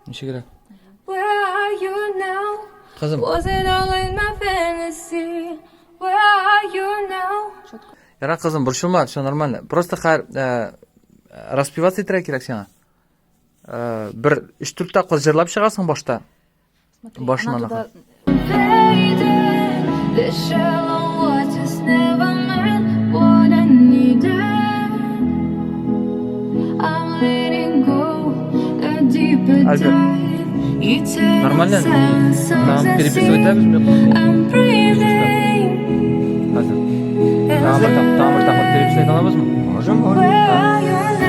Ничегрәк? Where are you now? Кызым. Was it all in my fantasy? Where are you now? Ярар, кызым, борчылма, все нормально. Просто хәер, распеваться итәргә кирәк сиңа. Бер өч-дүрт тапкыр җырлап чыгасың башта. Башыннан ахыр. Faded, the shallow waters never meant what I needed. I'm letting go a deeper Альберт, dive. Eternal нормально? silence Нам of the переписывать sea. итәбезме? I'm breathing. Хәзер. Тагын бер тапкыр, тагын бер тапкыр переписать алабызмы? Можем, можем. Where are you